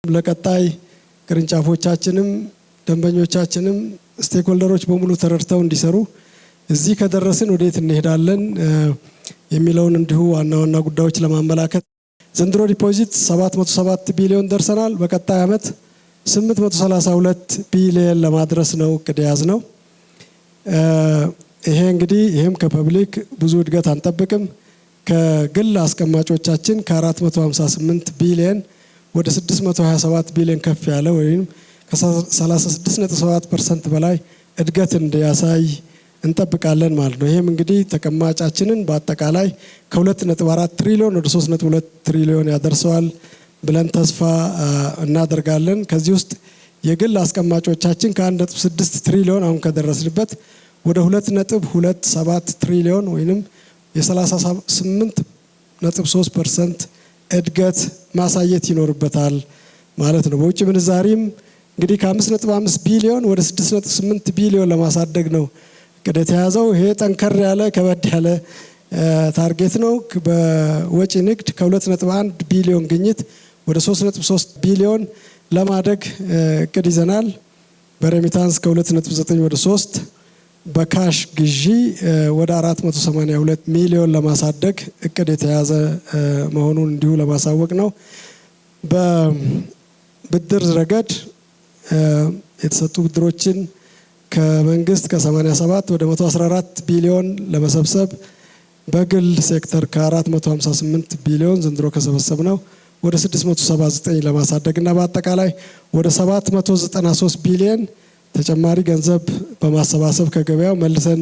ለቀጣይ ቅርንጫፎቻችንም፣ ደንበኞቻችንም፣ stakeholder ኦች በሙሉ ተረድተው እንዲሰሩ፣ እዚህ ከደረስን ወዴት እንሄዳለን የሚለውን እንዲሁ ዋና ዋና ጉዳዮች ለማመላከት፣ ዘንድሮ deposit 707 ቢሊዮን ደርሰናል። በቀጣይ ዓመት 832 ቢሊዮን ለማድረስ ነው እቅድ የያዝነው። ይሄ እንግዲህ ይህም ከ public ብዙ እድገት አንጠብቅም። ከግል አስቀማጮቻችን ከ458 ቢሊዮን ወደ 627 ቢሊዮን ከፍ ያለ ወይም ከ36.7% በላይ እድገት እንዲያሳይ እንጠብቃለን ማለት ነው። ይህም እንግዲህ ተቀማጫችንን በአጠቃላይ ከ2.4 ትሪሊዮን ወደ 3.2 ትሪሊዮን ያደርሰዋል ብለን ተስፋ እናደርጋለን። ከዚህ ውስጥ የግል አስቀማጮቻችን ከ1.6 ትሪሊዮን አሁን ከደረስንበት ወደ 2.27 ትሪሊዮን ወይም የ38.3% እድገት ማሳየት ይኖርበታል ማለት ነው። በውጭ ምንዛሪም እንግዲህ ከ5.5 ቢሊዮን ወደ 6.8 ቢሊዮን ለማሳደግ ነው እቅድ የተያዘው። ይሄ ጠንከር ያለ፣ ከበድ ያለ target ነው። በወጪ ንግድ ከ2.1 ቢሊዮን ግኝት ወደ 3.3 ቢሊዮን ለማደግ እቅድ ይዘናል። በ remittance ከ2.9 ወደ 3፣ በ cash ግዢ ወደ 482 ሚሊዮን ለማሳደግ እቅድ የተያዘ መሆኑን እንዲሁ ለማሳወቅ ነው። በብድር ረገድ የተሰጡ ብድሮችን ከመንግስት ከ87 ወደ 114 ቢሊዮን ለመሰብሰብ፣ በግል ሴክተር ከ458 ቢሊዮን ዘንድሮ ከሰበሰብነው ወደ 679 ለማሳደግ እና በአጠቃላይ ወደ 793 ቢሊዮን ተጨማሪ ገንዘብ በማሰባሰብ ከገበያው መልሰን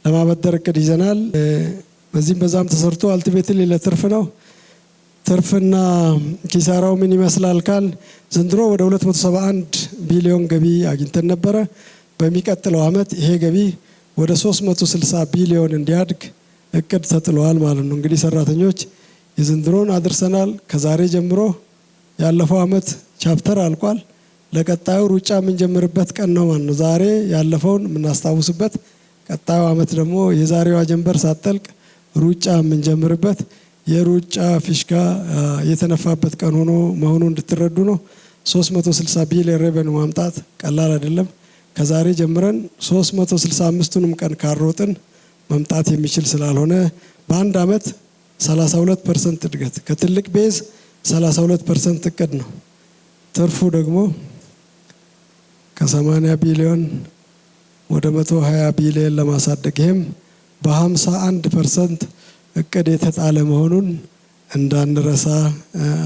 ለማበደር እቅድ ይዘናል። በዚህም በዛም ተሰርቶ ultimately ለትርፍ ነው። ትርፍና ኪሳራው ምን ይመስላል ካልን፣ ዘንድሮ ወደ 271 ቢሊዮን ገቢ አግኝተን ነበረ። በሚቀጥለው ዓመት ይሄ ገቢ ወደ 360 ቢሊዮን እንዲያድግ እቅድ ተጥሏል ማለት ነው። እንግዲህ ሰራተኞች፣ የዘንድሮን አድርሰናል። ከዛሬ ጀምሮ ያለፈው ዓመት chapter አልቋል። ለቀጣዩ ሩጫ የምንጀምርበት ቀን ነው ማለት ነው። ዛሬ ያለፈውን የምናስታውስበት፣ ቀጣዩ ዓመት ደግሞ የዛሬዋ ጀንበር ሳትጠልቅ ሩጫ የምንጀምርበት፣ የሩጫ ፊሽካ የተነፋበት ቀን ሆኖ መሆኑ እንድትረዱ ነው። 360 ቢሊዮን revenue ማምጣት ቀላል አይደለም። ከዛሬ ጀምረን 365ቱንም ቀን ካልሮጥን መምጣት የሚችል ስላልሆነ፣ በአንድ ዓመት 32% እድገት ከትልቅ base 32% እቅድ ነው። ትርፉ ደግሞ ከ80 ቢሊዮን ወደ 120 ቢሊዮን ለማሳደግ፣ ይህም በ51% እቅድ የተጣለ መሆኑን እንዳንረሳ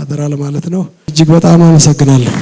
አደራ ለማለት ነው። እጅግ በጣም አመሰግናለሁ።